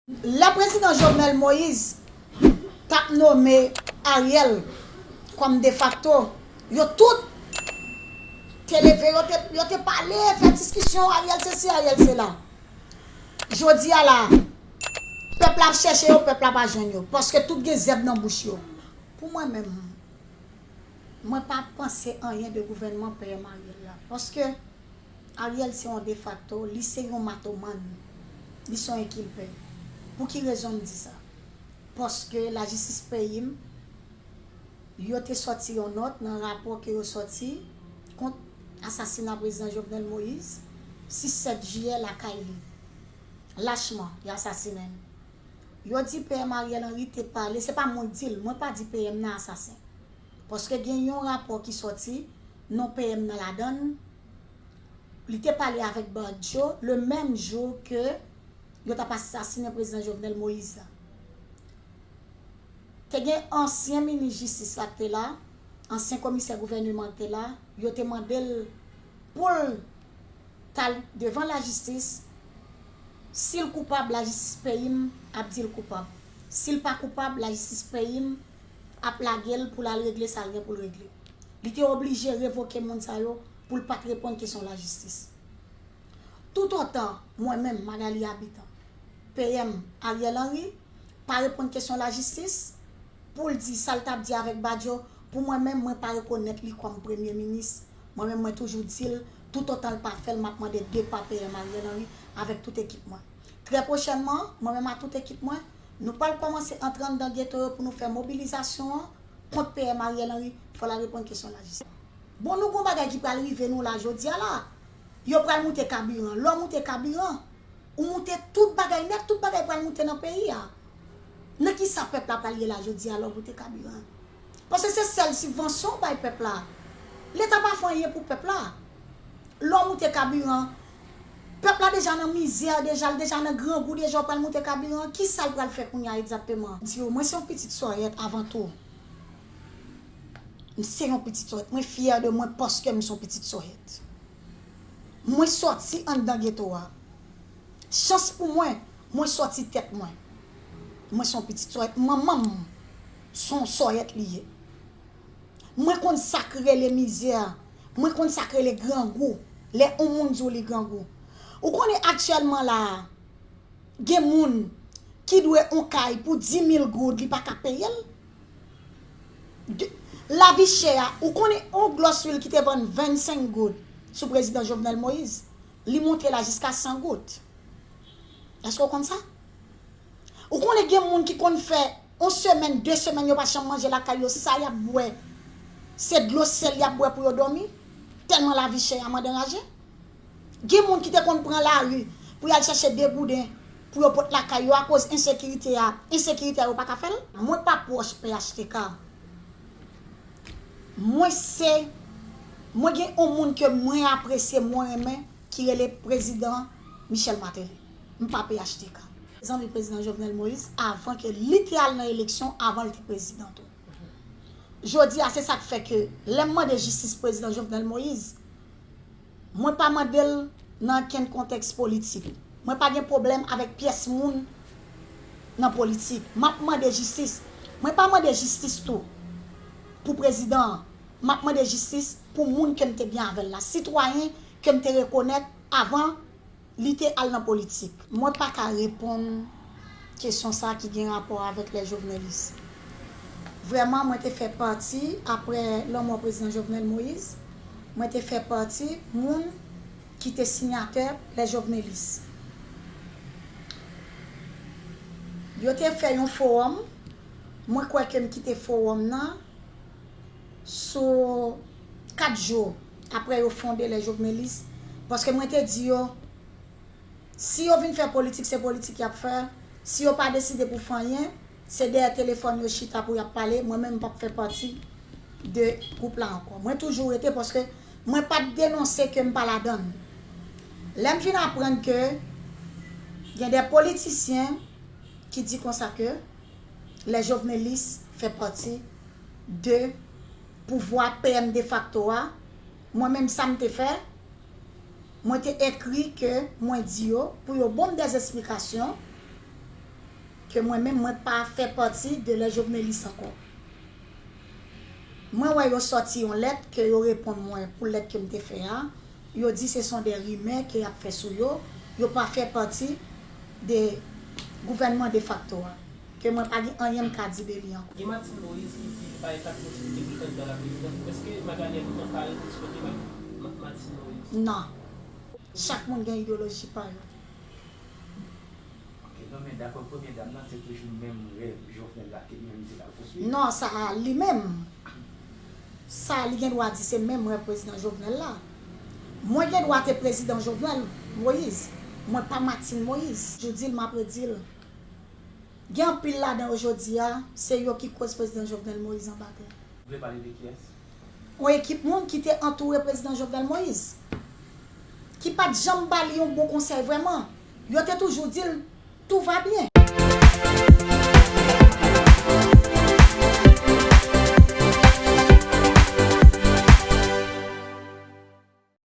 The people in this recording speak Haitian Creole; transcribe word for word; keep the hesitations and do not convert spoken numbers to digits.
Lè prezidan Jovenel Moïse t ap nome Ariel kòm defakto, yo tout te leve, yo te, yo te pale, fè diskisyon, Ariel sesi, Ariel sela. Jodi a la, pèp la ap chèche yo, pèp la pa jwenn yo, paske tout gen zèb nan bouch yo. Pou mwen menm, mwen pa panse anyen de gouvènman P M Ariel la, paske Ariel se yon defakto, li se yon matomann, li se yon enkilpe. Pou ki rezon m di sa? Paske lajistis peyi m, yo te sòti yon nòt nan rapò ke yo sòti kont asasina prezidan Jovenel Moïse, sis sèt jiyè lakay li. Lachman, yo asasinen l. Yo di P M Ariel Henry te pale, se pa mwen k di l, mwen pa di P M nan asasen. Paske gen yon rapò ki sòti, non P M nan ladann, li te pale avèk Badio le menm jou ke yo t ap asasinen prezidan Jovenel Moïse la. Te gen ansyen minis jistis la k te la, ansyen komisè gouvèneman k te la, yo te mande l pou l t al devan lajistis. Si l koupab, lajistis peyi m ap di l koupab. Si l pa koupab, lajistis peyi m ap lage l pou l al regle sa l gen pou l regle. Li te oblije revoke moun sa yo pou l pa t reponn kesyon lajistis. Toutotan mwen menm, Magalie Habitant, P M Ariel Henry, pa reponn kesyon lajistis, pou l di sa l t ap di avèk Badio, pou mwen menm, mwen pa rekonèt li kòm premye minis. Mwen menm, mwen toujou di l, toutotan l pa fè l, m ap mande depa P M Ariel Henry avèk tout ekip mwen. Trè pwochènman, mwen menm ak tout ekip mwen, nou pral kòmanse antre anndan geto yo pou nou fè mobilizasyon an kont P M Ariel Henry, fò l al reponn kesyon lajistis. Bon, nou gon bagay ki pral rive nou la jodi a la. Yo pral moute kabiran. Lè w moute kabiran, ou moute tout bagay nèt, tout bagay pral moute nan peyi a. Nan ki sa pèp la pral ye la jodi a lè w moute kabiran? Paske se sèl sibvansyon w bay pèp la. Leta pa fè anyen pou pèp la. Lè w moute kabiran, pèp la deja nan mizè, deja, l deja nan grangou, deja w pral moute kabiran. Ki sa l pral fè kounye a egzakteman? Di yo, mwen se yon pitit Sòyèt avan tou. M se yon pitit Sòyèt. Mwen fyè de mwen paske m se yon pitit Sòyèt. Mwen sòti anndan geto a. Chans pou mwen, mwen sòti tèt mwen. Mwen se yon pitit Sòyèt. Manman m se yon Sòyèt li ye. Mwen konn sa k rele mizè. Mwen konn sa k rele grangou. Lè yon moun di w li grangou. Ou konnen aktyèlman la a, gen moun ki dwe yon kay pou dis mil goud, li pa ka peye l. De, lavi chè a, ou konnen yon glòs lwil ki te vann vennsenk goud sou prezidan Jovenel Moïse, li monte la jiska san goud. Èske w konn sa? Ou konnen gen moun ki konn fè yon semèn, de semèn yo pa janm manje lakay yo, sa y ap bwè, se dlo sèl y ap bwè pou yo dòmi, tèlman lavi chè a mande raje. Gen moun ki te konn pran lari pou y al chèche de gouden pou yo pot lakay yo akoz ensekirite a, ensekirite a yo pa ka fè l. Mwen pa pwòch P H T K. Mwen se, mwen gen yon moun ke mwen apresye, mwen renmen, ki rele prezidan Michel Martelly. M pa P H T K. Zanmi prezidan Jovenel Moïse avan ke li te al nan eleksyon, avan l te prezidan tou. Jodi a, se sa k fè ke lè m mande jistis prezidan Jovenel Moïse, mwen pa mande l nan okenn kontèks politik. Mwen pa gen pwoblèm avèk pyès moun nan politik. M ap mande jistis. Mwen pa mande jistis tou pou prezidan an. M ap mande jistis pou moun ke m te byen avè l la. Sitwayen ke m te rekonèt avan li te al nan politik. Mwen pa ka reponn kesyon sa ki gen rapò avèk les jovenelistes. Vrèman, mwen te fè pati, apre lanmò prezidan Jovenel Moïse, mwen te fè pati moun ki te siyatè les jovenelistes. Yo te fè yon fowòm, mwen kwè ke m kite fowòm nan sou kat jou apre yo fonde les jovenelistes, paske mwen te di yo, si yo vin fè politik, se politik y ap fè. Si yo pa deside pou fè anyen, se dèyè telefòn yo chita pou y ap pale. Mwen menm, m p ap fè pati de gwoup la ankò. Mwen toujou rete paske mwen pa t denonse ke m pa ladan l. Lè m vin aprann ke gen de politisyen ki di konsa ke les jovenelistes fè pati de pouvwa P M defakto a, mwen menm sa m te fè, mwen te ekri ke mwen di yo pou yo ban m des esplikasyon Mwen menm, mwen pa fè pati de les Jovenelistes ankò. Mwen wè yo sòti yon lèt ke yo reponn mwen pou lèt ke m te fè a. Yo di se son de rimè ke y ap fè sou yo. Yo pa fè pati de gouvènman defakto a. Ke mwen pa gen anyen m ka di de li ankò. Gen Martine Moïse ki di li pa gen kat posiblite pou l kandida la prezidans. Èske Magalie Coulthard pare pou sipòte Ma- Ma- Martine Moïse? Non. Chak moun gen ideyoloji pa yo. Ok, non, men dapre premye dam nan, se toujou menm rèv Jovenel la ke li menm li te pral konstwi. Non, sa a li menm. Sa a li gen dwa di se menm rèv prezidan Jovenel la. Mwen gen dwa te prezidan Jovenel Moïse. Mwen pa Martine Moïse. Toujou di l, m ap redi l. Gen anpil ladan yo jodi a, se yo ki koz prezidan Jovenel Moïse anba tè. Ou vle pale de kiyès? Yon ekip moun ki te antoure prezidan Jovenel Moïse, ki pa t janm ba li yon bon konsèy vrèman. Yo te toujou di l, tout va bien.